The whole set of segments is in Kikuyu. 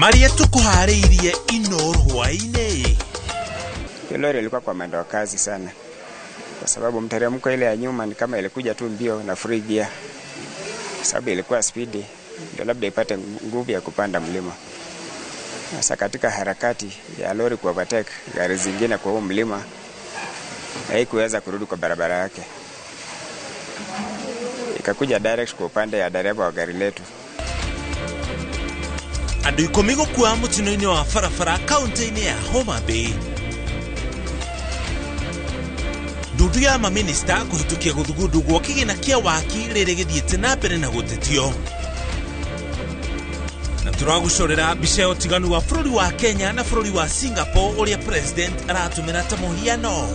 Marĩa tũkũharĩirie Inooro hwaĩ-inĩ. Hiyo lori ilikuwa kwa mwendo wa kasi sana, kwa sababu mteremko ile ya nyuma ni kama ilikuja tu mbio na free gear, kwa sababu ilikuwa spidi ndio labda ipate nguvu ya kupanda mlima. Sasa katika harakati ya lori ku overtake gari zingine kwa huo mlima, haikuweza kurudi kwa barabara yake, ikakuja direct kwa upande ya dereva wa gari letu. Andũ 10 gũkua mũtino-inĩ wa barabara kaunti-inĩ ya Homa Bay. Ndundu ya maminista kũhĩtũkia gũthugundwo gwa kĩgĩna kĩa waki rĩrĩ gĩthiĩte na mbere na gũtetio. Na tũragũcorera mbica ya ũtiganu wa bũrũri wa Kenya na bũrũri wa Singapore ũrĩa president aratũmĩra ta mũhiano.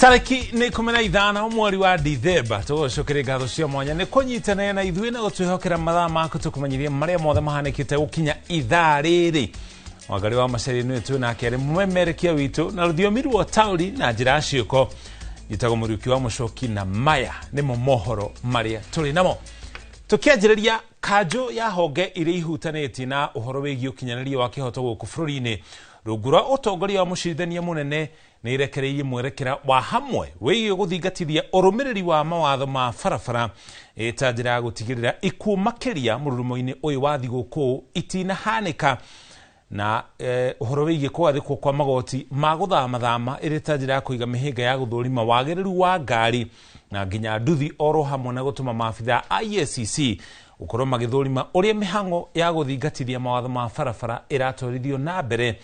Tarĩki nĩ 15 mweri wa Dithemba. Tũgũcokeria ngatho cia mwanya nĩ kũnyitanĩra na ithuĩ na gũtwĩhokera mathaa maku tũkũmenyithia marĩa mothe mahanĩkĩte gũkinya ithaa rĩrĩ. Wangari wa Macharia nĩwe twĩ nake arĩ mũmemerekia witũ na rũthiomi rwa taũri na njĩra ya ciĩko. Njĩtagwo Mũriũki wa Mũcoki na maya nĩmo mohoro marĩa tũrĩ namo. Tũkĩanjĩrĩria kanjũ ya honge iria ihutanĩtie na ũhoro wĩgiĩ ũkinyanĩria wa kĩhoto gũkũ bũrũri-inĩ rungu rwa ũtongoria wa mũcirithania mũnene nĩ irekereirie mwerekera wa hamwe wĩgiĩ gũthingatithia ũrũmĩrĩri wa mawatho ma barabara ta njĩra ya gũtigĩrĩra ikuũ makĩria mũrurumo-inĩ ũyũ wa thigũkũ itinahanĩka na ũhoro wĩgiĩ kũgathĩkwo kwa magoti ma gũthamathama ĩrĩ ta njĩra ya kũiga mĩhĩnga ya gũthũrima wagĩrĩru wa ngari na nginya nduthi oro hamwe na gũtũma maabitha a EACC gũkorwo magĩthũrima ũrĩa mĩhang'o ya gũthingatithia mawatho ma barabara ĩratwarithio na mbere.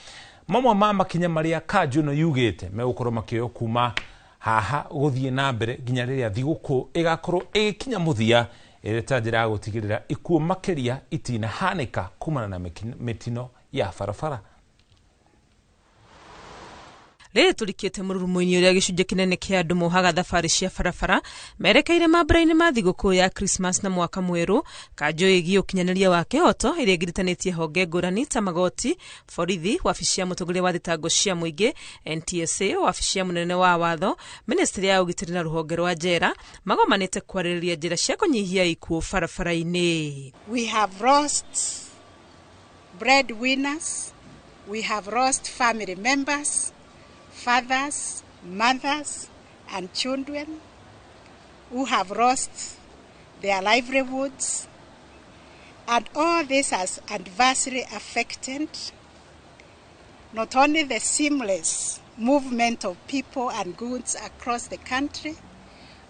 Mamwe ma makinya marĩa kanjũ ĩno yugĩte megũkorwo makĩoywo kuma haha gũthiĩ na mbere nginya rĩrĩa thigũkũ ĩgakorwo ĩgĩkinya mũthia ĩrĩ ta njĩra ya gũtigĩrĩra ikuũ makĩria itinahanĩka kumana na mĩtino ya barabara. Rĩrĩ tũrikĩte mũrurumo-inĩ ũrĩa gĩcunjĩ kĩnene kĩa andũ mohaga thabarĩ cia barabara merekeire mambura-inĩ ma thigũkũ ya Christmas na mwaka mwerũ. Kanjũ ĩgiĩ ũkinyanĩria wa kĩhoto ĩrĩa ĩgiritanĩtie honge ngũrani ta magoti, borithi, wabici ya mũtongoria wa thitango cia mũingĩ NTSA, wabici ya mũnene wa watho, ministry ya ũgitĩri na rũhonge rwa njera magomanĩte kwarĩrĩria njĩra cia kũnyihia ikuũ barabara-inĩ. We have lost breadwinners, we have lost family members, fathers, mothers, and children who have lost their livelihoods, and all this has adversely affected not only the seamless movement of people and goods across the country,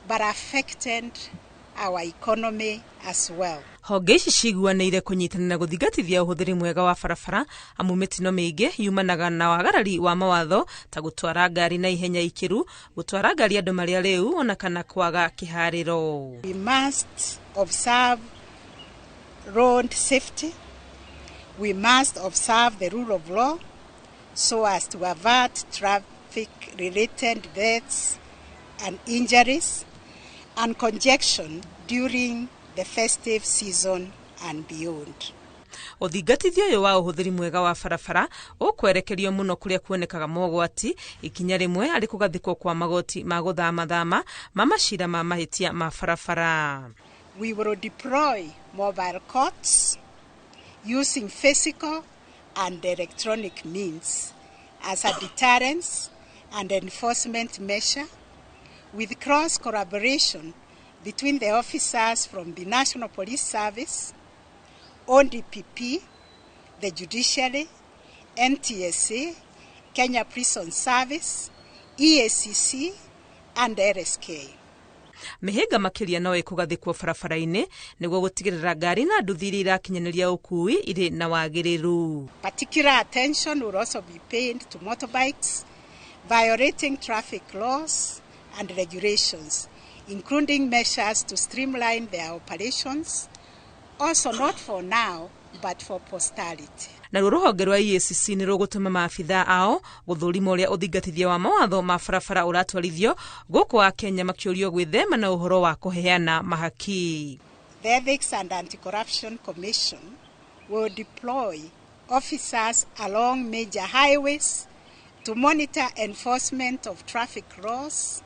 but affected our economy as well. Honge ici ciguanĩire kũnyitanĩra gũthingatithia ũhũthĩri mwega wa barabara amu mĩtino mĩingĩ yumanaga na wagarari wa mawatho ta gũtwara ngari na ihenya ikĩru, gũtwara ngari andũ marĩa rĩu ona kana kwaga kĩharĩro. We must observe road safety. We must observe the rule of law so as to avert traffic related deaths and injuries and congestion during the festive season and beyond. Ũthingatithio ũyũ wa ũhũthĩri mwega wa barabara ũkwerekerio mũno kũrĩa kuonekaga mogwati, ikinya rĩmwe arĩ kũgathĩkwo kwa magoti ma gũthamathama ma macira ma mahĩtia ma barabara. We will deploy mobile courts using physical and electronic means as a deterrence and enforcement measure with cross collaboration between the officers from the National Police Service, ODPP, the Judiciary, NTSA, Kenya Prison Service, EACC, and RSK. Mĩhĩnga makĩria no ĩkũgathĩkwo barabara-inĩ nĩguo gũtigĩrĩra ngari na nduthi iria irakinyanĩria ũkui irĩ na wagĩrĩru. Particular attention will also be paid to motorbikes violating traffic laws and regulations, including measures to streamline their operations. Also, not for now, but for posterity. Naruo rũhonge rwa EACC nĩ rũgũtũma maabithaa ao gũthũrima ũrĩa ũthingatithia wa mawatho ma barabara ũratwarithio gũkũ wa Kenya makĩũrio gwĩthema na ũhoro wa kũheana mahaki. The Ethics and Anti-Corruption Commission will deploy officers along major highways to monitor enforcement of traffic laws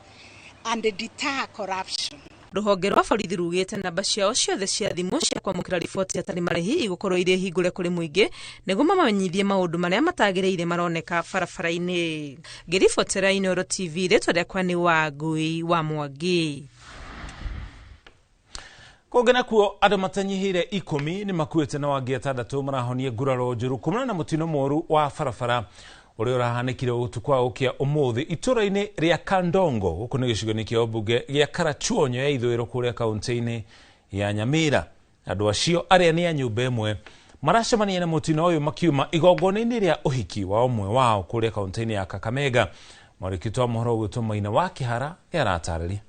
and deter corruption. Rũhonge rwa borithi rugĩte namba ciao ciothe cia thimũ cia kwamũkĩra riboti hatarĩ marĩhi igũkorwo irĩ hingũre kũrĩ mũingĩ nĩguo mamamenyithie maũndũ marĩa matagĩrĩire maroneka barabara-inĩ. Ngĩribotera Inooro TV, rĩtwa rĩakwa nĩ Wangui wa Mwangi. Kũngĩ nakuo andũ matanyihĩire 10 nĩ makuĩte na wangĩ 6 marahonia nguraro njũru kumana na mũtino mũru wa barabara ũrĩa ũrahanĩkire ũtukũ wa ũkĩa ũmũthĩ itũra-inĩ rĩa Kandongo gũkũ nĩ gĩcigo-inĩ kĩa ũmbunge gĩa Karachuonyo ya ithũĩro kũrĩa kaũntĩ-inĩ ya Nyamira. Andũ acio arĩa nĩ a nyũmba ĩmwe maracemania na mũtino ũyũ makiuma igongona-inĩ rĩa ũhiki wa ũmwe wao kũrĩa kaũntĩ-inĩ ya Kakamega. Mwandĩki wa mohoro ũgwĩtwo Maina wa Kĩhara nĩaratarĩria.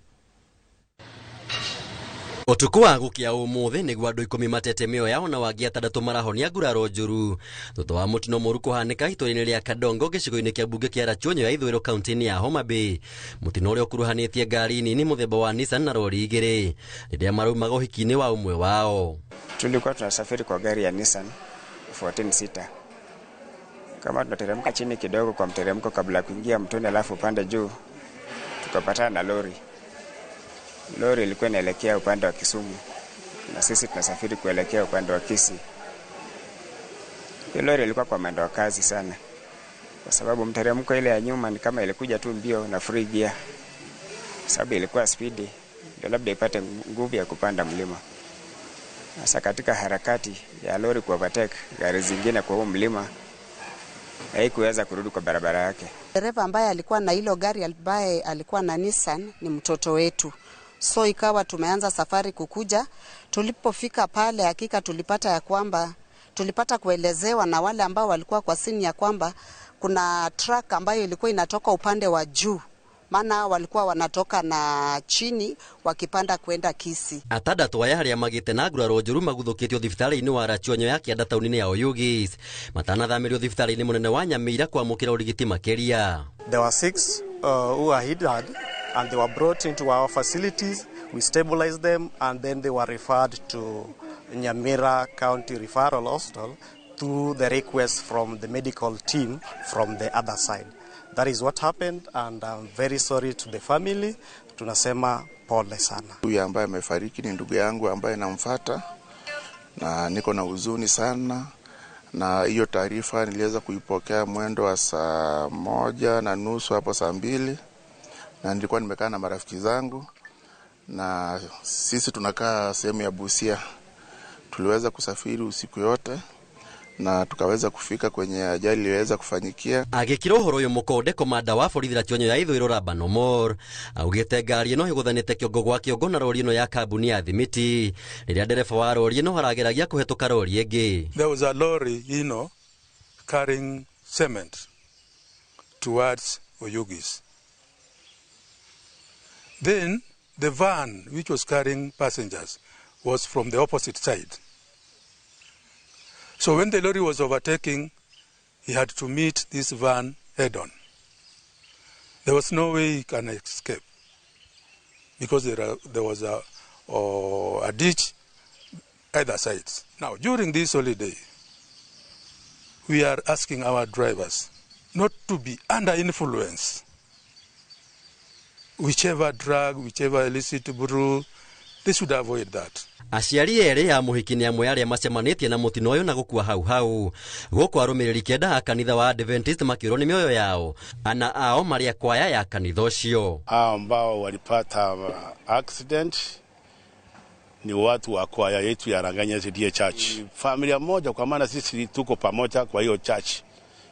Ũtukũ wa gũkĩa ũmũthĩ nĩguo andũ 10 matete mĩoyo yao na wangĩ 6 marahonia nguraro njũru thutha wa mũtino mũru kũhanĩka itũra-inĩ rĩa Kandongo gĩcigo-inĩ kĩa mbunge kĩa Rachuonyo ya ithũĩro kaũntĩ-inĩ ya Homa Bay. Mũtino ũrĩa ũkuruhanĩtie ngari nini mũthemba wa Nissan na rori 2 rĩrĩa maraumaga ũhiki-inĩ wa ũmwe wao. Tulikuwa tunasafiri kwa gari ya Nissan 14 seater. Kama tunateremka chini kidogo kwa mteremko kabla kuingia mtoni alafu upande juu, tukapatana na lori. Lori ilikuwa inaelekea upande wa Kisumu na sisi tunasafiri kuelekea upande wa Kisii. Lori ilikuwa kwa mwendo wa kasi sana, kwa sababu mteremko ile ya nyuma ni kama ilikuja tu mbio na free gear, sababu ilikuwa spidi ndio labda ipate nguvu ya kupanda mlima. Sasa katika harakati ya lori ku overtake gari zingine kwa huo mlima, haikuweza kurudi kwa barabara yake. Dereva ambaye alikuwa na hilo gari ambaye alikuwa na Nissan ni mtoto wetu. So ikawa tumeanza safari kukuja. Tulipofika pale hakika tulipata ya kwamba tulipata kuelezewa na wale ambao walikuwa kwa sini ya kwamba kuna truck ambayo ilikuwa inatoka upande wa juu, maana walikuwa wanatoka na chini wakipanda kwenda Kisii. 6 aya arĩa magĩte na nguraro njũru maguthũkĩtio thibitarĩ-inĩ wa Rachuonyo ya kĩanda taũni-inĩ ya Oyugis matanathamĩrio thibitarĩ-inĩ mũnene wa Nyamira kwamũkĩra ũrigiti makĩria. There were 6 who were injured and they were brought into our facilities. We stabilized them and then they were referred to Nyamira County Referral Hospital through the request from the medical team from the other side. That is what happened, and I'm very sorry to the family. Tunasema pole sana. Huyu ambaye amefariki ni ndugu yangu ambaye namfuata, na niko na huzuni sana. Na hiyo taarifa niliweza kuipokea mwendo wa saa 1:30 hapo saa 2, na nilikuwa nimekaa na marafiki zangu, na sisi tunakaa sehemu ya Busia. Tuliweza kusafiri usiku yote na tukaweza kufika kwenye ajali iliweza kufanyikia. Agĩkĩra ũhoro ũyũ mũkonde komanda wa borithi Rachuonyo ya ithũĩro Laban Omor augĩte ngari ĩno ĩgũthanĩte kĩongo gwa kĩongo na rori ĩno ya kambuni ya thimiti rĩrĩa ndereba wa rori ĩno arageragia kũhetũka rori ĩngĩ. There was a lorry, carrying cement towards Oyugis. Then the van which was carrying passengers was from the opposite side. So when the lorry was overtaking, he had to meet this van head on. There was no way he can escape because there was a ditch either sides. Now, during this holiday, we are asking our drivers not to be under influence. Whichever drug, whichever illicit brew, they should avoid that. Aciari erĩ a mũhiki nĩ amwe arĩa macemanĩtie na mũtino ũyũ na gũkua hau hau. Gũkũ arũmĩrĩri 9 a kanitha wa Adventist makĩũrwo nĩ mĩoyo yao, ana ao marĩ a kwaya ya kanitha ũcio. Hao ambao walipata accident ni watu wa kwaya yetu ya Ranganya SDA Church. Familia moja, kwa maana sisi tuko pamoja kwa hiyo church.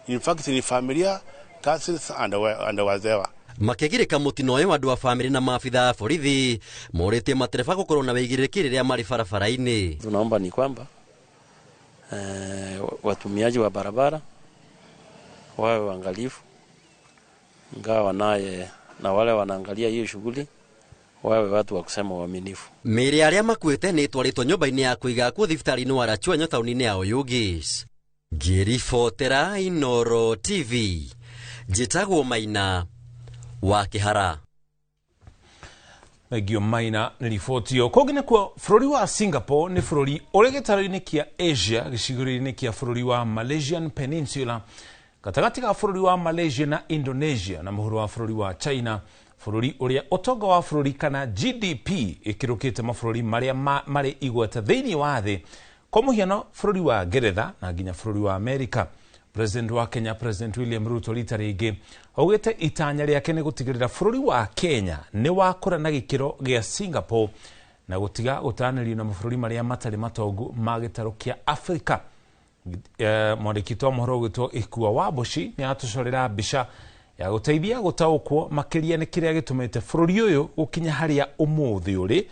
In fact ni familia, cousins and wazewa. Makĩgirĩka mũtino ũyũ andũ a bamĩrĩ na maabitha a borithi morĩtie matereba gũkorwo na wĩigĩrĩrĩki rĩrĩa marĩ barabara-inĩ. Tunaomba ni kwamba watumiaji wa barabara wawe waangalifu, ingawa wanaye na wale wanaangalia hiyo shughuli Wawe watu wa kusema uaminifu. Mĩĩrĩ ya arĩa makuĩte nĩ ĩtwarĩtwo nyũmba-inĩ ya kũiga akuũ thibitarĩ-inĩ wa Rachuonyo taũni-inĩ ya Oyugis. Ngĩribotera Inooro TV, njĩtagwo Maina wa Kĩhara. Thengio Maina nĩ riboti ĩyo. Kũngĩ nĩkuo bũrũri wa Singapore nĩ bũrũri ũrĩ gĩtarũ-inĩ kĩa Asia gĩcigo-inĩ kĩa bũrũri wa Malaysian Peninsula gatagatĩ ga bũrũri wa Malaysia na Indonesia na mũhuro wa bũrũri wa China, bũrũri ũrĩa ũtonga wa bũrũri kana GDP ĩkĩrũkĩte mabũrũri marĩa marĩ igweta thĩinĩ wa thĩ, kwa mũhiano bũrũri wa Ngeretha na nginya bũrũri wa Amerika. President wa Kenya, President William Ruto, rita rĩngĩ augĩte itanya rĩake nĩ gũtigĩrĩra bũrũri wa Kenya nĩ wakũra na gĩkĩro gĩa Singapore na gũtiga gũtaranĩrio na mabũrũri marĩa matarĩ matongu ma gĩtarũ kĩa Afrika. Mwandĩki wa mohoro ũgwĩtwo Ikua Wambuci nĩ atũcorera mbica ya gũteithia gũtaũkwo makĩria nĩ kĩrĩa gĩtũmĩte bũrũri ũyũ gũkinya harĩa ũmũthĩ ũrĩ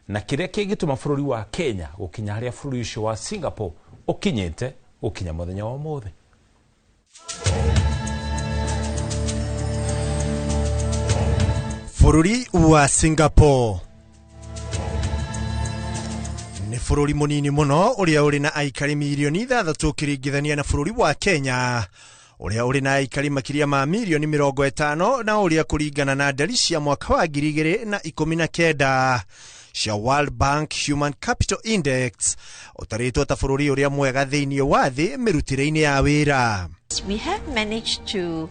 na kĩrĩa kĩngĩtũma bũrũri wa Kenya gũkinya harĩa bũrũri ũcio wa Singapore ũkinyĩte gũkinya mũthenya wa ũmũthĩ. Bũrũri wa Singapore nĩ bũrũri mũnini mũno ũrĩa ũrĩ na aikari mirioni 6 ũkĩringithania na bũrũri wa Kenya ũrĩa ũrĩ na aikari makĩria ma mirioni 50 na ũrĩa kũringana na ndari cia mwaka wa 2019 cia World Bank Human Capital Index ũtarĩtwo ta bũrũri ũrĩa mwega thĩinĩ wa thĩ mĩrutĩre-inĩ ya wĩra. We have managed to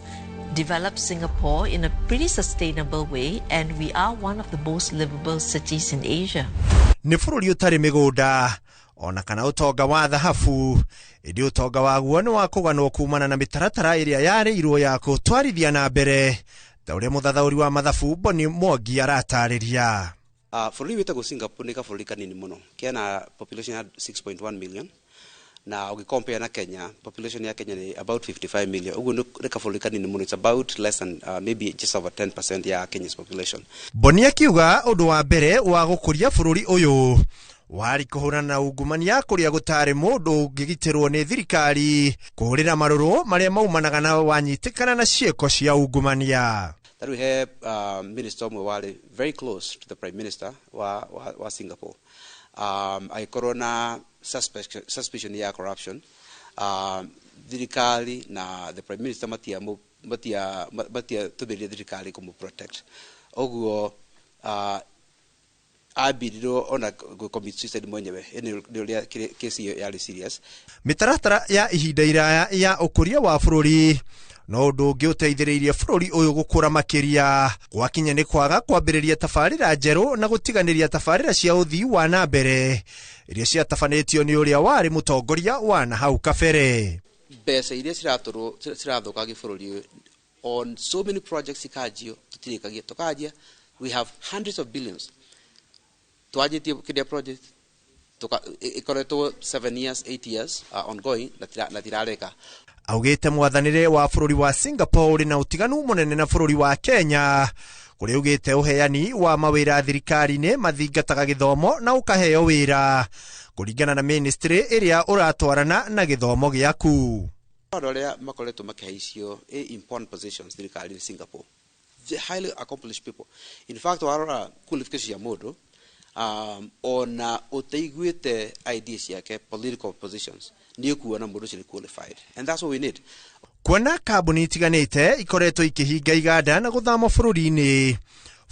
develop Singapore in a pretty sustainable way, and we are one of the most livable cities in Asia. Nĩ bũrũri ũtarĩ mĩgũnda ona kana ũtonga wa thahabu, ĩndĩ ũtonga waguo nĩ wa kũganwo kumana na mĩtaratara ĩrĩa yarĩirwo ya kũtwarithia na mbere ta ũrĩa mũthathaũri wa mathabu Boni Mwangi aratarĩria. Bũrũri wĩtagwo Singapore nĩ kabũrũri kanini mũno, kena population ya 6.1 million, na ũgĩcompare na Kenya, population ya Kenya ni about 55 million. Ũguo nĩ kabũrũri kanini mũno, it's about less than maybe just over 10% ya Kenya's population. Boni akiuga ũndũ wa mbere wa gũkũria bũrũri ũyũ warĩ kũhũrana na ungumania kũrĩa gũtarĩ mũndũ ũngĩgitĩrwo nĩ thirikari kũhũrĩra marũrũ marĩa maumanaga na wanyitĩkana na ciĩko cia ungumania. Ta rĩu he minister ũmwe warĩ very close to the prime minister wa Singapore, agĩkorwo na suspicion ya corruption. Thirikari na the prime minister matiatũmĩrire thirikari kũmũ protect, ũguo ambirirwo ona commit suicide mwenyewe. Nĩ ũrĩa kesi ĩyo yarĩ serious. Mĩtaratara ya ihinda iraya ya ũkũria wa bũrũri no ũndũ ũngĩ ũteithĩrĩirie bũrũri ũyũ gũkũra makĩria gwakinya nĩ kwaga kwambĩrĩria tabarĩra njerũ na gũtiganĩria tabarĩra cia ũthii wa na mbere iria ciatabanĩtio nĩ ũrĩa warĩ mũtongoria wa na hau kabere. Mbeca iria ciratũrwo cirathũkangia bũrũri ũyũ on so many projects ikanjio tũtirĩkagia, tũkanjia we have hundreds of billions twanjĩtie kĩrĩa project ĩkoretwo 7 years 8 years ongoing na tirareka. Augĩte mwathanĩre wa bũrũri wa Singapore ũrĩ na ũtiganu mũnene na bũrũri wa Kenya kũrĩa augĩte ũheani wa mawĩra thirikari-inĩ mathingataga gĩthomo na ũkaheo wĩra kũringana na ministry ĩrĩa ũratwarana na gĩthomo gĩaku. Andũ arĩa makoretwo makĩhaicio important positions thirikari-inĩ Singapore, the highly accomplished people. In fact, warora qualification ya mũndũ ona ũtaiguĩte ideas ciake political positions nĩ ũkuona mũndũ ũcio nĩ qualified, and that's what we need. Kuona kambuni itiganĩte ikoretwo ikĩhinga iganda na gũthama bũrũri-inĩ,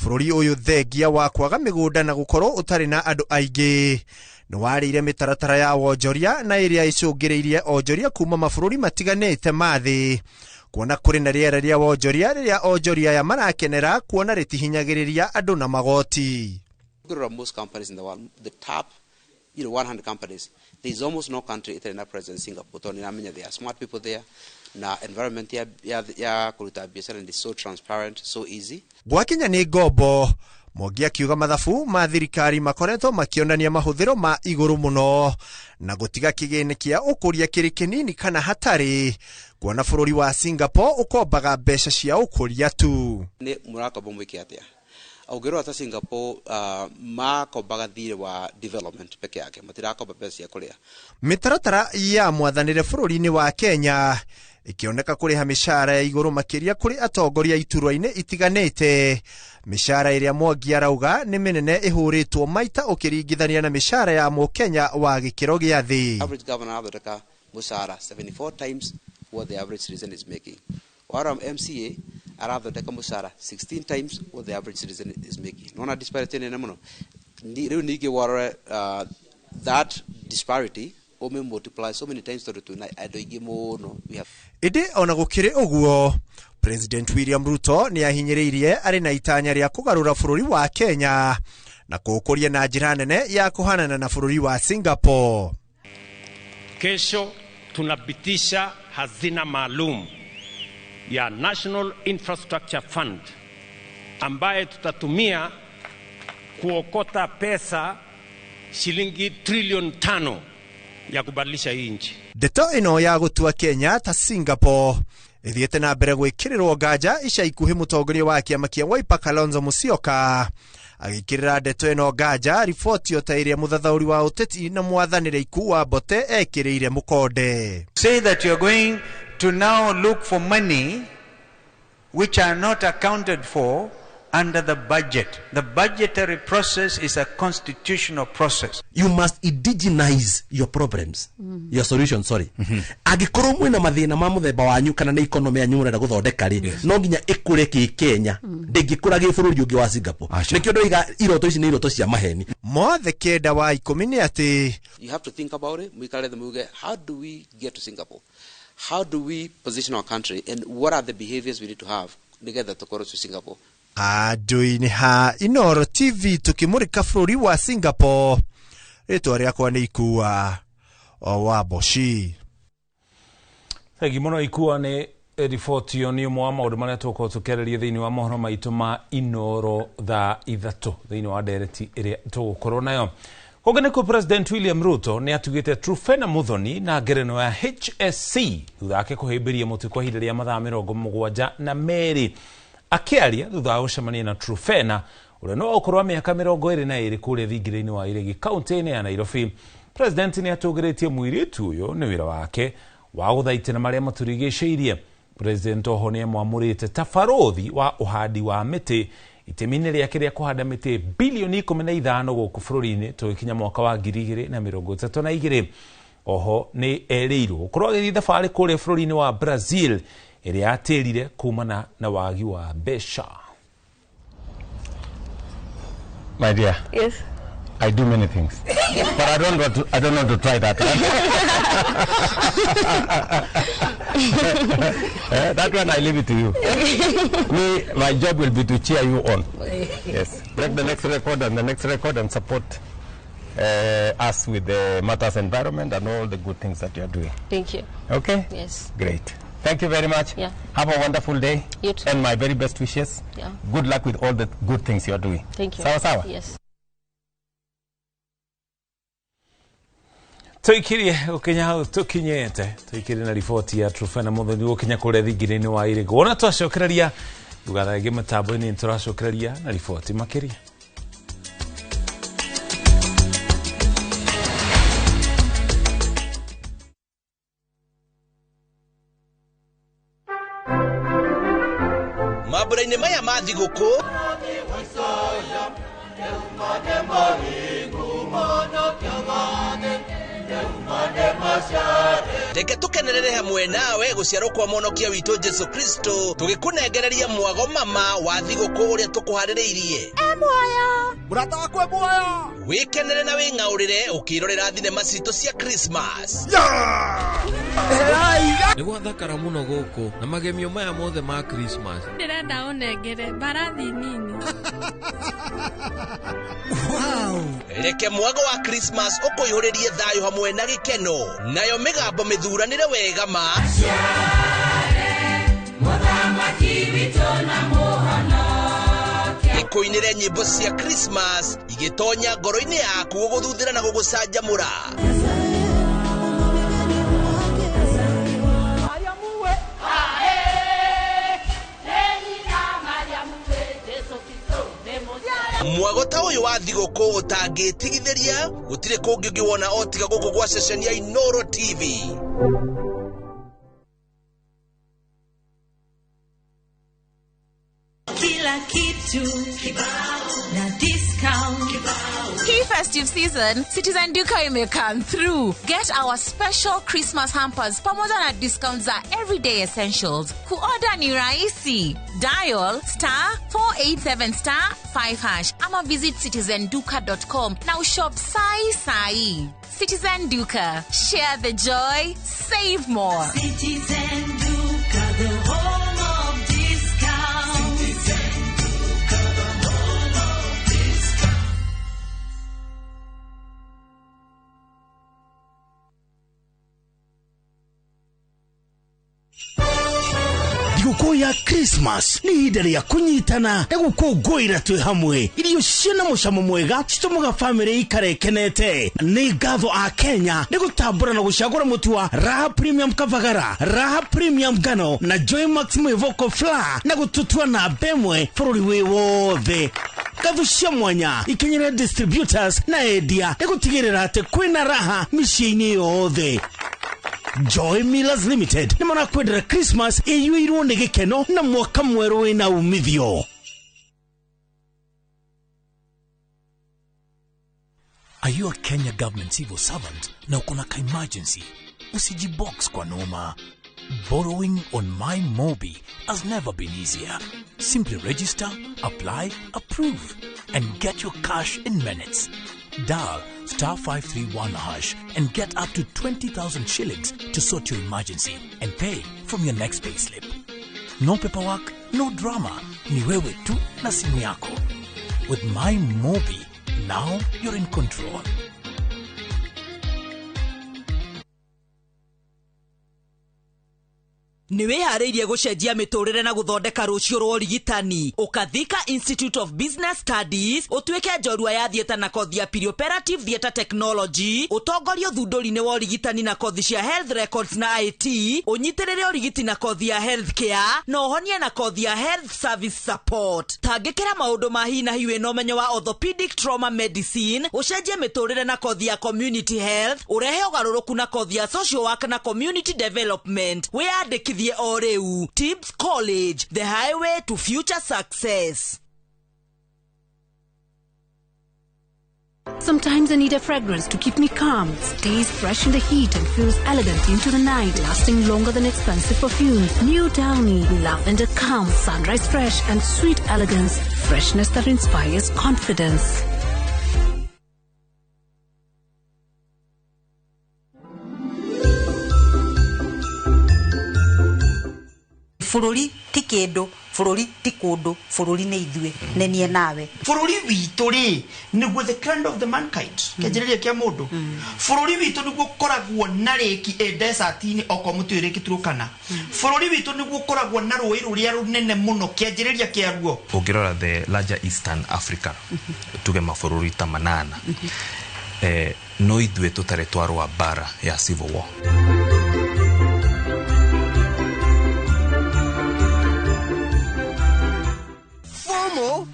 bũrũri ũyũ thengia wa kwaga mĩgũnda na gũkorwo ũtarĩ na andũ aingĩ nĩ warĩire mĩtaratara ya wonjoria na ĩrĩa ĩcũngĩrĩirie onjoria kuma mabũrũri matiganĩte ma thĩ kuona kũrĩ na rĩera rĩa wonjoria rĩrĩa onjoria aya marakenera kuona rĩtihinyagĩrĩria andũ na magoti. Most companies in the world, the top 100 companies, there is almost no country ĩtarĩ na presence Singapore tondũ nĩramenya there are smart people there na environment ya kũruta biacara is so transparent, so easy. Gwakinya nĩ ngombo, Mwangi akiuga mathabu ma thirikari makoretwo makĩonania mahũthĩro ma igũrũ mũno na gũtiga kĩgĩna kĩa ũkũria kĩrĩ kĩnini kana hatarĩ kuona bũrũri wa Singapore ũkombaga mbeca cia ũkũria tu. Nĩ mũrakomba mwĩke atĩa? Ũngĩrora ta Singapore makombaga thirĩ wa development peke yake, matirakomba mbeca cia kũrĩa. Mĩtaratara ya mwathanĩre bũrũri-inĩ wa Kenya Ĩkĩoneka kũrĩha mĩcara ya igũrũ makĩria kũrĩ atongoria iturwa-inĩ itiganĩte. Mĩcara ĩrĩa Mwangi arauga nĩ mĩnene ĩhũrĩtwo maita ũkĩringithania na mĩcara ya mũkenya wa gĩkĩro gĩa thĩ. Average governor arathondeka mũcara 74 times what the average citizen is making. Wara MCA arathondeka mũcara 16 times what the average citizen is making. Nona disparity nene mũno. Rĩu ningĩ warore that disparity ome multiply so many times tondũ twĩna andũ aingĩ mũno. Ĩndĩ ona gũkĩrĩ ũguo, President William Ruto nĩ ahinyĩrĩirie arĩ na itanya rĩa kũgarũra bũrũri wa Kenya na kũũkũria na njĩra nene ya kũhanana na bũrũri wa Singapore. Kesho tunapitisha hazina maalum ya National Infrastructure Fund ambaye tutatumia kuokota pesa shilingi trilioni 5 ya kubadilisha hii nchi. Ndeto ĩno ya gũtua Kenya ta Singapore ĩthiĩte na mbere gwĩkĩrĩrwo nganja ica ikuhĩ mũtongoria wa kĩama kĩa Wiper Kalonzo Musyoka agĩkĩrĩra ndeto ĩno nganja riboti o ta ĩrĩa mũthathaũri wa ũteti na mwathanĩre Ikuu wa Mbote ekĩrĩire mũkonde. Say that you are going to now look for money which are not accounted for under the budget. The budgetary process is a constitutional process. You must indigenize your problems. Your solution, sorry. Angĩkorwo mwĩna mathĩna ma mũthemba wanyu kana nĩ economy yanyu mũrenda gũthondeka rĩ, no nginya ĩkũre kĩ Kenya, ndĩngĩkũra gĩ bũrũri ũngĩ wa Singapore. Nĩkĩo ndoiga iroto ici nĩ iroto cia maheni. Mothe 9 wa 10 nĩ atĩ you have to think about it. Mwikare thĩ muge, how do we get to Singapore? How do we position our country and what are the behaviors we need to have nĩgetha tũkorwo to Singapore? Handũ-inĩ ha Inooro TV tũkĩmũrĩka bũrũri wa Singapore, rĩtwa rĩakwa nĩ Ikua wa Mboci. Thengi mũno Ikua nĩ riboti ĩyo nĩ ũmwe wa maũndũ marĩa tũgũkorwo tũkĩarĩria thĩinĩ wa mohoro maitũ ma Inooro thaa 3 thĩinĩ wa ndereti ĩrĩa tũgũkorwo nayo. Kũngĩ nĩkuo President William Ruto nĩ atugĩte Truphena Muthoni na ngerenwa ya HSC thutha wake kũhĩmbĩria mũtĩ kwa ihinda rĩa mathaa 72 akĩaria thutha wa gũcemania na Truphena ũrĩa no ũkũrũ wa mĩaka 22 kũrĩa thingira-inĩ wa Iregi kaunti-inĩ ya Nairobi. President nĩ atũgĩrĩtie mũirĩtu ũyũ nĩ wĩra wake wa gũthaitĩra marĩa matũrigicĩirie. President oho nĩ amwamũrĩte ta barũthi wa ũhandi wa mĩtĩ itemi-inĩ rĩake rĩa kũhanda mĩtĩ bilioni 15 gũkũ bũrũri-inĩ tũgĩkinya mwaka wa 2032. Oho nĩ erĩirwo gũkorwo agĩthiĩ thabarĩ kũrĩa bũrũri-inĩ wa Brazil ĩrĩa atĩrire kumana na wagi wa mbeca. My dear. Yes. I do many things, but I don't want to try that. That one I leave it to you. Me, my job will be to cheer you on. Yes. Break the next record and the next record and support us with the matters environment and all the good things that you are doing. Thank you. Okay? Yes. Great. Thank you very much. Yeah. Have a wonderful day. You too. And my very best wishes. Yeah. Good luck with all the good things you are doing. Thank you. Sawa sawa? Yes. Tuikirie gukinya hau tukinyete tuikirie na riboti ya Truphena Muthoni gukinya kuria thingira-inĩ wa Irĩgũ. Wona twacokereria ndũgathagie mĩtambo-inĩ nĩtũracokereria na riboti makĩria. Mambura-inĩ maya ma thigũkũ reke tukenerere hamwe nawe guciarwo kwa mwonokia witũ Jesu Kristo tũgĩkũnengereria mwago mama wa thigũkũ ũrĩa tũkũharĩrĩirie. Muoyo mũrata wakwa muoyo, wĩkenere na wĩng'aũrĩre ũkĩrorera thinema citũ cia Christmas. Nĩ gwathakara mũno gũkũ na magemio maya mothe ma Christmas. Ndĩrenda ũnengere mbarathi nini. Wow. Reke mwago wa Christmas ũkũihũrĩrie thayũ hamwe na gĩkeno, nayo mĩgambo mĩthuranĩre wega ma ĩkũinĩre nyĩmbo cia Christmas igĩtonya ngoro-inĩ yaku gũgũthuthĩra na gũgũcanjamũra. Mwago ta ũyũ wa thigũkũ ũtangĩtigithĩria gũtirĩ kũngĩ ũngĩwona o tiga gũkũ gwa ceceni ya Inooro TV. Kila kitu kibao na discount kibao. Hii festive season, Citizen Duka ime come through. Get our special Christmas hampers pamoja na discounts za everyday essentials. Kuorder ni rahisi. Dial *487*5# ama visit citizenduka.com na ushop sai sai. Citizen Duka. Share the joy, save more. Citizen Duka, the home of discount. Citizen Duka, the home of discount. Thigũkũ ya Christmas nĩ ihinda rĩa kũnyitana na gũkũngũĩra twĩ hamwe. Irio ciĩna mũcamo mwega citũmaga bamĩrĩ ikare ĩkenete. Nĩ ngatho a Kenya nĩ gũtambũra na gũcagũra mũtu wa Raha Premium Kavagara, Raha Premium Ngano na Joy Max Mwĩvoko Flour na gũtũtua namba ĩmwe bũrũri wĩ wothe. Ngatho cia mwanya ikinyĩre distributors na endia nĩ gũtigĩrĩra atĩ kwĩna raha mĩciĩ-inĩ yothe. Joy Millers Limited nĩ marakwendera Christmas ĩiyũirwo nĩ gĩkeno na mwaka mwerũ wĩna umithio. Are you a Kenya government civil servant na uko na ka-emergency? Usijibox kwa noma. Borrowing on My Mobi has never been easier. Simply register, apply, approve, and get your cash in minutes. Dial *531# and get up to 20,000 shillings to sort your emergency and pay from your next payslip. No paperwork, no drama. Ni wewe tu na simu yako. With My Mobi, now you're in control. Nĩ wĩharĩirie gũcenjia mĩtũrĩre na gũthondeka rũciũ rwa ũrigitani. Ũkathika Institute of Business Studies ũtuĩke njorua ya theatre na kothi ya perioperative theatre technology, ũtongorie ũthundũri-inĩ wa ũrigitani na kothi cia health records na IT, ũnyitĩrĩre ũrigiti na kothi ya health care na ũhonie na kothi ya health service support. Tangĩkĩra maũndũ ma hi na hi wĩna ũmenyo wa orthopedic trauma medicine, ũcenjie mĩtũrĩre na kothi ya community health, ũrehe ũgarũrũku na kothi ya social work na community development. Wĩyandĩkithie o rĩu. Tibbs College, the highway to future success. Sometimes I need a fragrance to keep me calm, stays fresh in the heat and feels elegant into the night, lasting longer than expensive perfumes. New Downy, lavender calm, sunrise fresh and sweet elegance, freshness that inspires confidence. Bũrũri ti kĩndũ, bũrũri ti kũndũ, bũrũri nĩ ithuĩ, nĩ niĩ nawe. Bũrũri witũ rĩ, nĩguo the crown of the mankind, kĩanjĩrĩria kĩa mũndũ. Bũrũri witũ nĩguo ũkoragwo na rĩki ĩ desert-inĩ okorwo mũtiũĩ rĩki Turkana. Bũrũri witũ nĩguo ũkoragwo na rũĩ rũrĩa rũnene mũno kĩanjĩrĩria kĩaruo. Ũngĩrora the larger Eastern Africa, tuge mabũrũri ta manana, no ithuĩ tũtarĩ twarũa mbara ya civil war.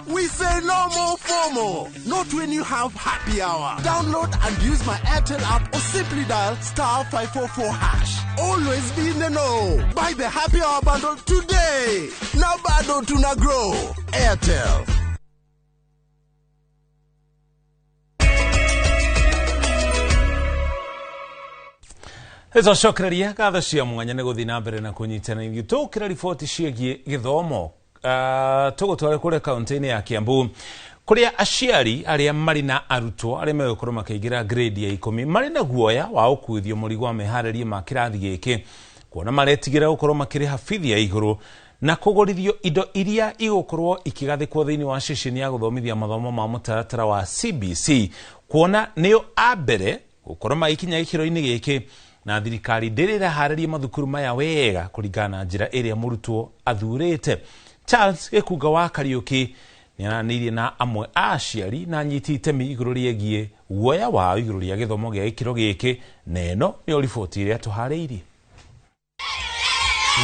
We say no more FOMO. Not when you have happy hour. Download and use my Airtel app or simply dial *544#. Always be in the know. Buy the happy hour bundle today. Now bado tuna grow. Airtel. Tũcokereria ngatho cia mwanya nĩ gũthiĩ na mbere na kũnyitana ithuĩ tũkĩra riboti ciĩgiĩ gĩthomo. Tũgũtware kũrĩa kaunti-inĩ ya Kiambu kũrĩa aciari arĩa marĩ na arutwo arĩa megũkorwo makĩingĩra grade ya 10 marĩ na guoya wa gũkuithio mũrigo wa meharĩria ma kĩrathi gĩkĩ kuona maretigĩra gũkorwo makĩrĩha bithi ya igũrũ na kũgũrithio indo iria igũkorwo ikĩgathĩkwo thĩinĩ wa ceceni ya gũthomithia mathomo ma mũtaratara wa CBC kuona nĩo a mbere gũkorwo magĩkinya gĩkĩro-inĩ gĩkĩ na thirikari ndĩrĩ ĩraharĩria mathukuru maya wega kũringana na njĩra ĩrĩa mũrutwo athurĩte. Charles Gĩkunga wa Kariũki nĩaranĩirie na amwe a aciari na anyiti itemi igũrũ rĩgiĩ guoya wao igũrũ rĩa gĩthomo gĩa gĩkĩro gĩkĩ na ĩno nĩyo riboti ĩrĩa tũharĩirie.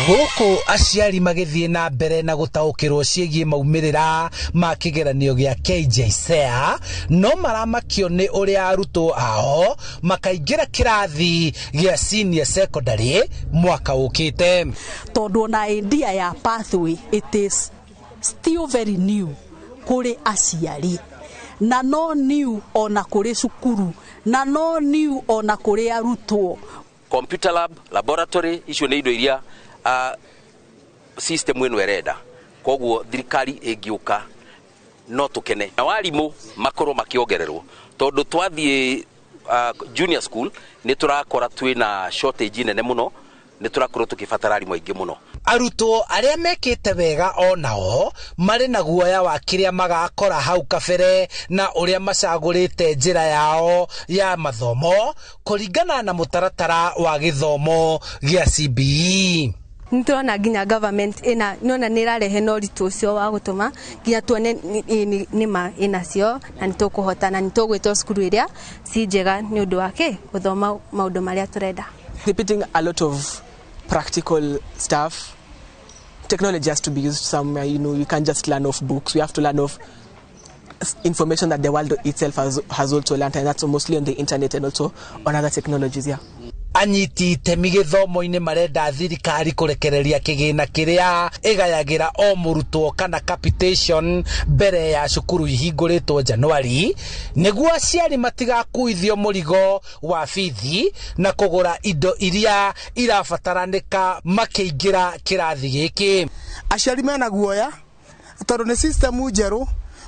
Gũkũ aciari magĩthiĩ na mbere na gũtaũkĩrwo ciĩgiĩ maumĩrĩra ma kĩgeranio gĩa KJSEA no maramakio nĩ ũrĩa arutwo ao makaingĩra kĩrathi gĩa senior secondary mwaka ũkĩte. Tondũ ona idea ya pathway it is still very new kũrĩ aciari na no new ona kũrĩ cukuru na no new ona kũrĩ arutwo. Computer lab, laboratory icio nĩ indo iria system ĩno ĩrenda, koguo thirikari ĩngĩũka no tũkene na warimũ makorwo makĩongererwo tondũ twathiĩ junior school nĩ tũrakora twĩna shortage nene mũno, nĩ tũrakorwo tũkĩbatara arimũ aingĩ mũno. Arutwo arĩa mekĩte wega onao marĩ na guoya wa kĩrĩa magakora hau kabere na ũrĩa macagũrĩte njĩra yao ya mathomo kũringana na mũtaratara wa gĩthomo gĩa CBE. Nĩ tũrona nginya government ĩna nona nĩ ĩrarehe na ũritũ ũcio wa gũtũma nginya tuone nĩma ĩnacio na nĩ tũkũhota na nĩ tũgwĩtwo cukuru ĩrĩa ci njega nĩ ũndũ wa kĩ gũthoma maũndũ marĩa tũrenda. Repeating a lot of practical stuff. Technology has to be used somewhere. You know, you can't just learn off books. We have to learn off information that the world itself has also learned, and that's mostly on the internet and also on other technologies. Yeah. Anyiti itemi gĩthomo-inĩ marenda thirikari kũrekereria kĩgĩna kĩrĩa ĩgayagĩra o mũrutwo kana capitation mbere ya cukuru ihingũrĩtwo Januari nĩguo aciari matigakuithio mũrigo wa bithi na kũgũra indo iria irabataranĩka makĩingĩra kĩrathi gĩkĩ. Aciari mena guoya tondũ nĩ system njerũ,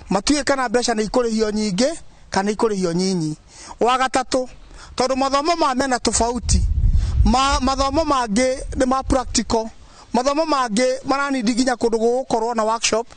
matiũĩ kana mbeca nĩ ikũrĩhio nyingĩ kana ikũrĩhio nyinyi. Wa gatatũ, tondũ mathomo ma mena tofauti, mathomo mangĩ nĩ ma practical, mathomo mangĩ maranindi nginya kũndũ gũgũkorwo na workshop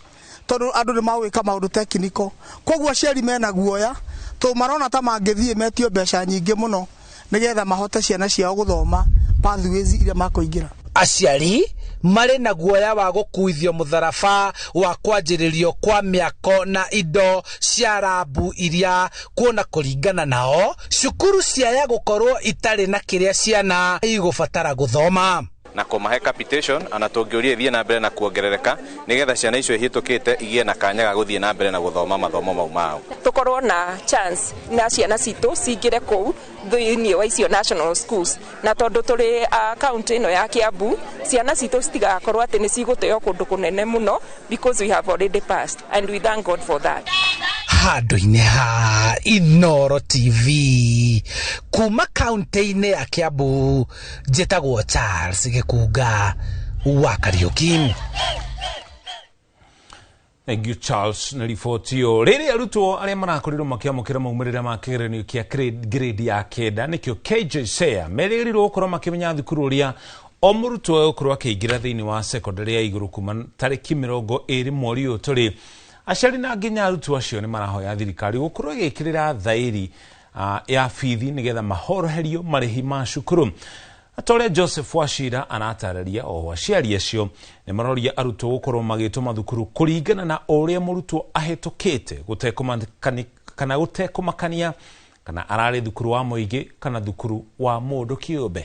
tondũ andũ nĩ magwĩka maũndũ technical. Koguo aciari mena guoya tondũ marona ta mangĩthiĩ metio mbeca nyingĩ mũno nĩgetha mahote ciana ciao gũthoma pathways iria makũingĩra. Aciari marĩ na guoya wa gũkuithio mũtharaba wa kwanjĩrĩrio kwa mĩako na indo cia rabu iria kuona kũringana nao cukuru ciaya gũkorwo itarĩ na kĩrĩa ciana igũbatara gũthoma na kũmahe capitation ana tũngĩũria ĩthiĩ na mbere na kuongerereka nĩgetha ciana icio ihĩtũkĩte igĩe na kanya ga gũthiĩ na mbere na gũthoma mathomo mau mao. Tũkorwo na chance na ciana citũ cingĩre kũu thĩinĩ wa icio national schools, na tondũ tũrĩ county ĩno ya Kiambu ciana citũ citigakorwo atĩ nĩ cigũteo kũndũ kũnene mũno because we have already passed and we thank God for that. Handũ-inĩ ha Inooro TV kuma kaunti-inĩ ya Kiambu, njĩtagwo Charles Gĩkunga wa Kariuki. Thank you Charles na riboti ĩyo. Rĩrĩa arutwo arĩa marakorirwo makĩamũkĩra maumĩrĩra ma kĩgeranio kĩa grade ya kenda nĩkĩo KJSEA merĩgĩrĩirwo gũkorwo makĩmenya thukuru ũrĩa o mũrutwo egũkorwo akĩingĩra thĩinĩ wa secondary ya igũrũ kuma tarĩki 20 mweri ũyũ tũrĩ. Aciari na nginya arutwo acio nĩ marahoya thirikari gũkorwo ĩgĩkĩrĩra thaĩri ya bithi nĩgetha mahoroherio marĩhi ma cukuru. Atore Joseph Wachira aratarĩria o aciari acio nĩ maroria arutwo gũkorwo magĩtwo mathukuru kũringana na ũrĩa mũrutwo ahĩtũkĩte gũtekũmakania kana ararĩ thukuru wa mũingĩ kana thukuru wa mũndũ kĩũmbe.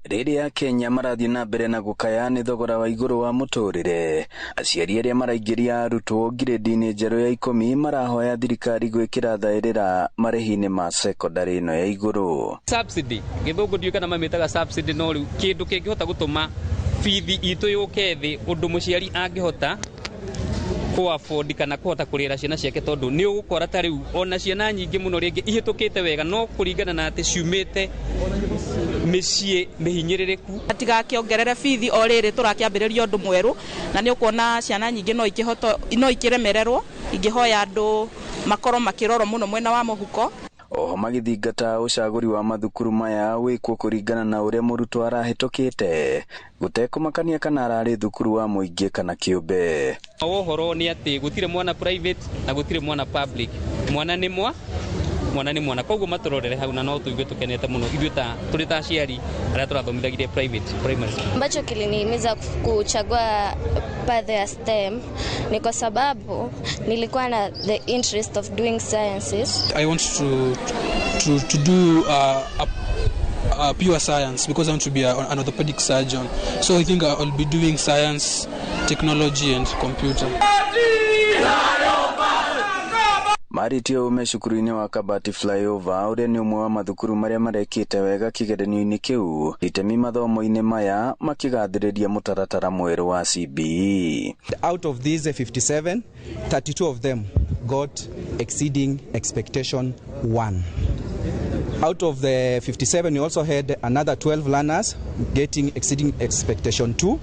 Rĩrĩa Kenya marathiĩ na mbere na gũkaya nĩ thogora wa igũrũ wa mũtũrĩre, aciari arĩa maraingĩria arutwo ngirĩndi-inĩ njerũ ya 10 marahoya thirikari gwĩkĩra thaĩrĩra marĩhi-inĩ ma secondary ĩno ya igũrũ. Subsidy gĩthũngũ ndiũĩ kana mamĩtaga subsidy, no rĩu kĩndũ kĩngĩhota gũtũma bithi itũ yũke thĩ ũndũ mũciari angĩhota kũ afford kana kũhota kũrĩra ciana ciake, tondũ nĩ ũgũkora ta rĩu ona ciana nyingĩ mũno rĩngĩ ihĩtũkĩte wega no kũringana na atĩ ciumĩte mĩciĩ mĩhinyĩrĩrĩku. Tigakĩongerere bithi o rĩrĩ tũrakĩambĩrĩria ũndũ mwerũ, na nĩ ũkuona ciana nyingĩ no ikĩremererwo. Ingĩhoya andũ makorwo makĩrorwo mũno mwena wa mũhuko. Oho magĩthingata ũcagũri wa mathukuru maya wĩkwo kũringana na ũrĩa mũrutwo arahĩtũkĩte gũtekũmakania kana ararĩ thukuru wa mũingĩ kana kĩũmbe. Ũhoro nĩ atĩ gũtirĩ mwana private na gũtirĩ mwana public, mwana nĩ mwana nĩ mwana, koguo matũrorere hau na no tũigue tũkenete mũno ithuĩ ta tũrĩ ta aciari arĩa tũrathomithagirie private primary school. Ambacho kilinihimiza kuchagua path ya STEM ni kwa sababu nilikuwa na the interest of doing sciences. I want to do a pure science because I want to be an orthopedic surgeon. So I think I'll be doing science, technology and computer. Marĩtie ũũ me cukuru-inĩ wa Kabati Flyover ũrĩa nĩ ũmwe wa mathukuru marĩa marekĩte wega kĩgeranio-inĩ kĩu itemi mathomo-inĩ maya makĩgathĩrĩria mũtaratara mwerũ wa CBE. Out of these 57, 32 of them got exceeding expectation 1. Out of the 57, we also had another 12 learners getting exceeding expectation 2.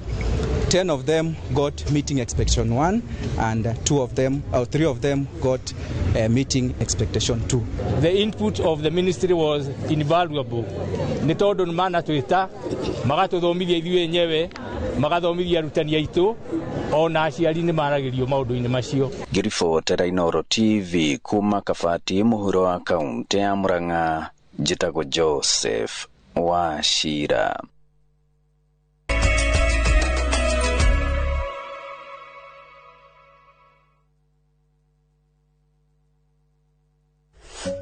10 of them got meeting expectation 1, and 2 of them, or 3 of them got meeting expectation 2. The input of the ministry was invaluable. Nĩ tondũ nĩ manatwĩta magatũthomithia ithuĩ enyewe, magathomithia arutani aitũ, ona aciari nĩ maragĩrio maũndũ-inĩ macio. Ngĩribotera Inooro TV kuma Kabati mũhuro wa kaũntĩ ya Murang'a, njĩtagwo Joseph Wachira.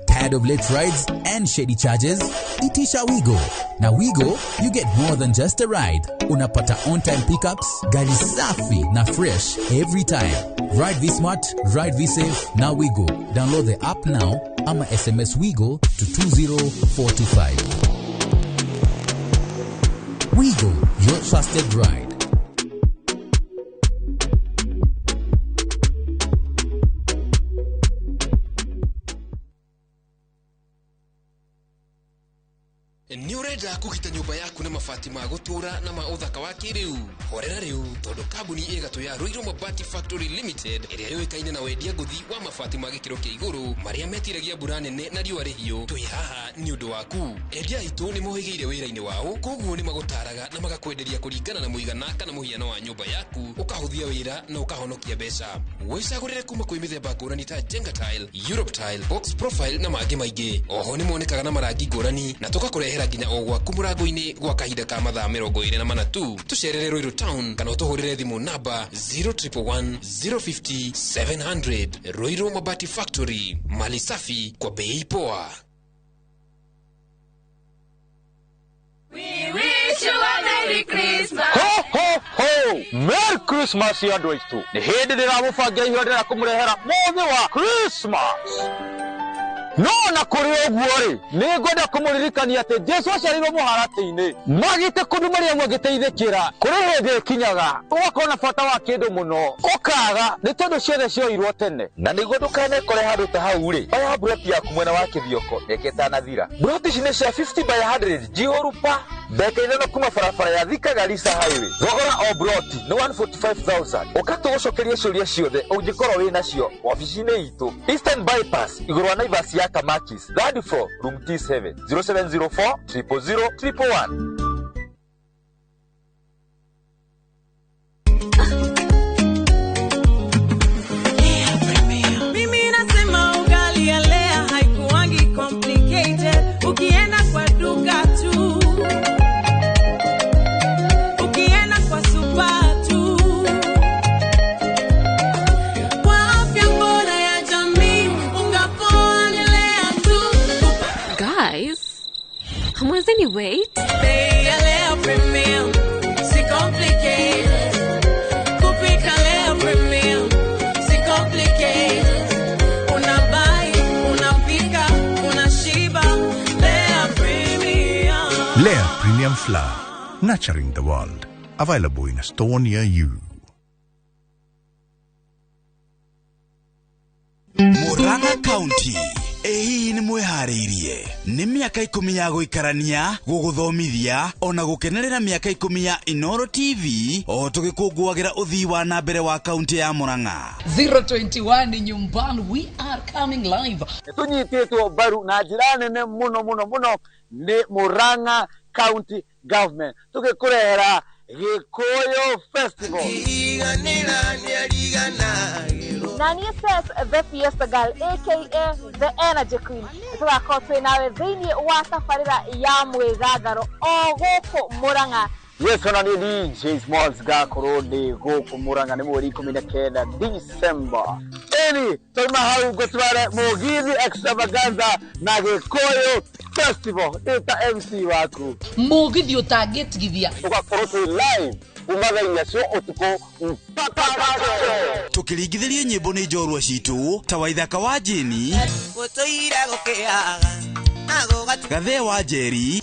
Tired of late rides and shady charges? Itisha Wigo. Now Wigo, you get more than just a ride. Unapata on-time pickups, gari safi na fresh every time. Ride V Smart, ride V Safe, now Wigo. Download the app now ama SMS Wigo to 20425. Wigo, your trusted ride. Nĩ ũrenda kũgita nyũmba yaku na mabati ma gũtũũra na ma ũthaka wa kĩrĩu? Horera rĩu tondũ kambuni ĩgatũ ya Ruiru Mabati Factory Limited ĩrĩa yũĩkaine na wendia ngũthi wa mabati ma gĩkĩro kĩa igũrũ marĩa metiragia mbura nene na riũa rĩhiũ, twĩ haha nĩ ũndũ waku. Endia aitũ nĩ mohĩgĩire wĩra-inĩ wao, koguo nĩ magũtaraga na magakwenderia kũringana na mũigana kana mũhiano wa nyũmba yaku, ũkahũthia wĩra na ũkahonokia mbeca. Wĩcagũrĩre kuma kwĩ mĩthemba ngũrani ta Jenga Tile, Europe Tile, Box Profile na mangĩ maingĩ. Oho nĩ monekaga na marangi ngũrani na tũgakũrehera nginya o gwaku mũrango-inĩ gwa kahinda ka mathaa 24 tu. Tũcerere Ruiru Town kana ũtũhũrĩre thimũ namba 0111 050 700. Ruiru Mabati Factory, mali safi kwa bei poa. We wish you a Merry Christmas. Ho ho ho! Merry Christmas andũ aitũ. Nĩ hĩndĩ ndĩramũbangia ihinda rĩa kũmũrehera mũthĩ wa Christmas. No na kũrĩ ũguo rĩ, nĩ ngwenda kũmũririkania atĩ Jesu aciarirwo mũharatĩ-inĩ. Magĩte kũndũ marĩa angĩteithĩkĩra. Kũrĩ hĩndĩ ĩkinyaga ũgakorwo na bata wa kĩndũ mũno, ũkaga nĩ tondũ ciothe cioirwo tene. Na nĩguo ndũkanekore handũ ta hau rĩ, oya mburoti yaku mwena wa Kĩthioko mĩaka ĩtanathira. Mburoti ici nĩ cia 50 by 100 njihũru pa mbeca ithano kuma barabara ya Thika Garissa Highway. Thogora o mburoti nĩ 145,000. Ũka tũgũcokerie ciũria ciothe ũngĩkorwo wĩ nacio wabici-inĩ itũ Eastern Bypass igũrũ wa Naivas ya Kamakis, third floor, room T7, 0704 000 111. Mimi nasema ugali ya Lea haikuangi complicated. Ukienda kwa duka tu, ukienda kwa super tu, kwa afya bora ya jamii, unga poa ni Lea tu. Guys, hamwezeni wait? Bei ya Lea Premium, si complicated. Kupika Lea Premium, si complicated. Unabuy, unapika, unashiba. Lea Premium. Lea Premium Flour, nurturing the world. Available in a store near you. Murang'a County ĩ hihi nĩ mwĩharĩirie nĩ mĩaka 10 ya gũikarania gũgũthomithia ona gũkenerera mĩaka 10 ya Inooro TV o tũgĩkũngũagĩra ũthii wa na mbere wa kaunti ya Murang'a. 021 nyumbani, we are coming live. Tũnyitĩtwo mbaru na njĩra nene mũno mũno mũno nĩ Murang'a County Government tũgĩkũrehera Gĩkũyũ Festival. Na niĩ says the Fiesta Girl aka the Energy Queen tũgakorwo twĩ nawe thĩinĩ wa tabarĩra ya mwĩgangaro o gũkũ Murang'a. Yes, ona niĩ DJ Smalls ngakorwo ndĩ gũkũ Murang'a nĩ mweri 19 December. Ĩni twauma hau ngũtware Mũgithi Extravaganza na Gĩkũyũ Festival ndĩ ta MC waku. Mũgithi ũtangĩtigithia. Tũgakorwo twĩ live Kuma thaa 4 cia ũtukũ mpaka Tũkĩringithĩrio nyĩmbo nĩ njorua citũ ta Waithaka wa Jeni, Gũtũire gũkĩaga Gathee wa Njeri,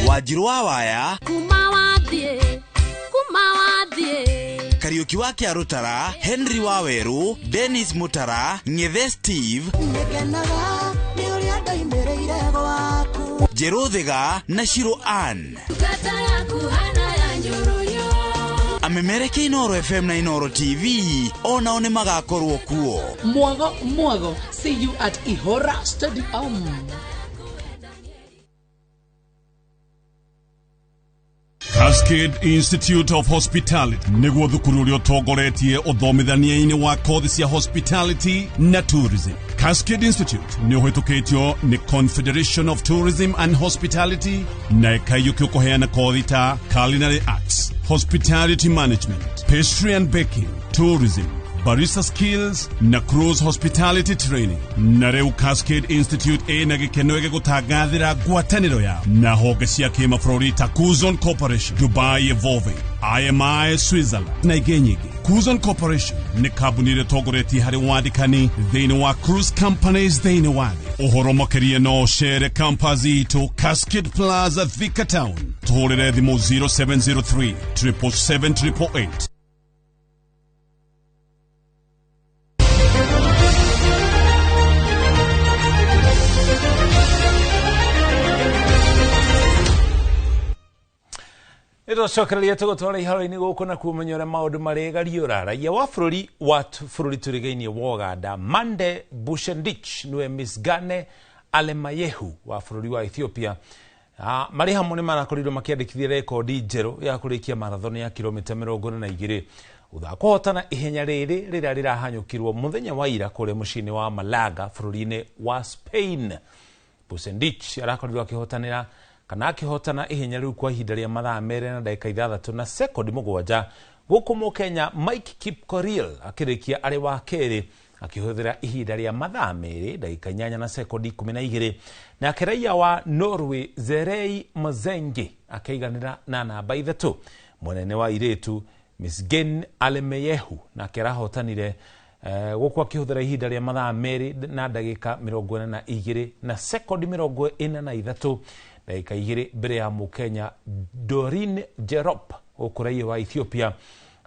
Wanjirũ wa Waya, Kuma wathiĩ, kuma wathiĩ. Kariũki wa Kĩarũtara, Henry wa Werũ, Dennis Mutara, Ng'ethe Steve, Nĩngenaga nĩ ũrĩa ndoimĩrĩire gwaku. Njerũ Thiga na Shiro Ann. Ngata yaku hana ya njũrũyũ. Amemereke Inoro FM na Inoro TV onao nĩ magakorwo kuo. Mwago Mwago, see you at Ihora Stadium. Cascade Institute of Hospitality nĩguo thukuru ũrĩa ũtongoretie ũthomithania-inĩ wa kothi cia hospitality na tourism. Cascade Institute nĩ ũhĩtũkĩtio nĩ Confederation of Tourism and Hospitality na ĩkaiyũkio kũheana kothi ta culinary arts, hospitality management, pastry and baking, tourism, barista skills na cruise hospitality training. Na rĩu Cascade Institute ĩna gĩkeno gĩgũtangathĩra ngwatanĩro yao na honge cia kĩmabũrũri ta Cuzon Corporation, Dubai Evolving, IMI Switzerland na ingĩ nyingĩ. Cuzon Corporation nĩ kambuni ĩrĩa ĩtongoretie harĩ wandĩkani thĩinĩ wa cruise companies thĩinĩ wa thĩ. Ũhoro makĩria no ũcere campus itũ Cascade Plaza, Thika Town. Tũhũrĩre thimũ 0703 777 888. Nĩtwacokereria tũgũtwara iharo-inĩ gũkũ na kũmenya ũrĩa maũndũ marĩ gariũra. Raia wa bũrũri wa bũrũri tũrigainie wa Ũganda, Mande Bushendich nĩwe Miss Gane Alemayehu wa bũrũri wa Ethiopia, marĩ hamwe nĩ marakorirwo makĩandĩkithia rekondi njerũ ya kũrĩkia marathon ya kilomita 42 thutha wa kũhotana ihenya rĩrĩ rĩrĩa rĩrahanyũkirwo mũthenya wa ira kũrĩa mũciĩ-inĩ wa Malaga bũrũri-inĩ wa Spain. Bushendich arakorirwo akĩhotanĩra kana akĩhotana ihenya rĩu kwa ihinda rĩa mathaa 2 na ndagĩka 6 na sekondi 7, gũkũ Mũkenya Mike Kipkorir akĩrĩkia arĩ wa kerĩ akĩhũthĩra ihinda rĩa mathaa 2 ndagĩka 8 na sekondi 12, nake raia wa Norway Zerei Mzengi akĩiganĩra na namba 3. Mũnene wa airĩtu Misgen Alemeyehu nake arahotanire gũkũ akĩhũthĩra ihinda rĩa mathaa 2 na ndagĩka 42 na sekondi 43, ndagĩka 2 mbere ya Mũkenya Dorin Jerop, gũkũ raia wa Ethiopia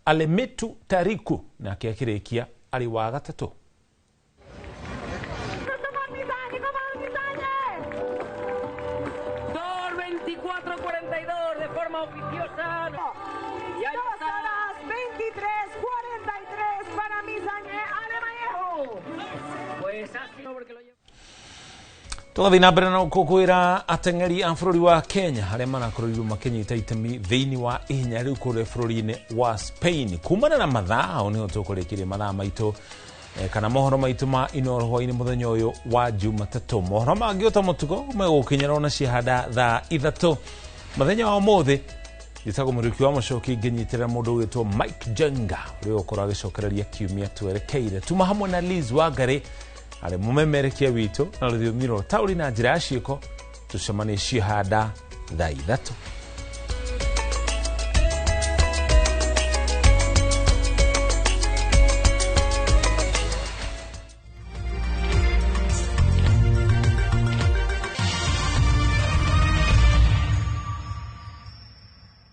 Alemetu Tariku nake akĩrĩkia arĩ wa gatatũ. De forma oficiosa. Y ahí está. 2 horas 23:43 para Misañe Alemayehu. Pues ha sido porque lo lleva. Tũgathiĩ na mbere na gũkũngũĩra ateng'eri a bũrũri wa Kenya arĩa marakorirwo makĩnyita itemi thĩinĩ wa ihenya rĩu kũrĩa bũrũri-inĩ wa Spain. Kumana na mathaa hau nĩho tũkũrĩkĩria mathaa maitũ kana mohoro maitũ ma Inoro hwaĩ-inĩ mũthenya ũyũ wa Jumatatũ. Mohoro mangĩ ota mũtugo megũkinyĩra ona ciahanda thaa 3 mũthenya wa ũmũthĩ. Njĩtagwo Mũriũki wa Mũcoki ngĩnyitĩrĩra mũndũ ũgwĩtwo Mike Jenga ũrĩa ũgũkorwo agĩcokereria kiumia twerekeire. Tuma hamwe na Liz Wangari arĩ mũmemerekia witũ na rũthiomi rwa taũri na njĩra ya ciĩko. Tũcemanie ciahanda thaa 3.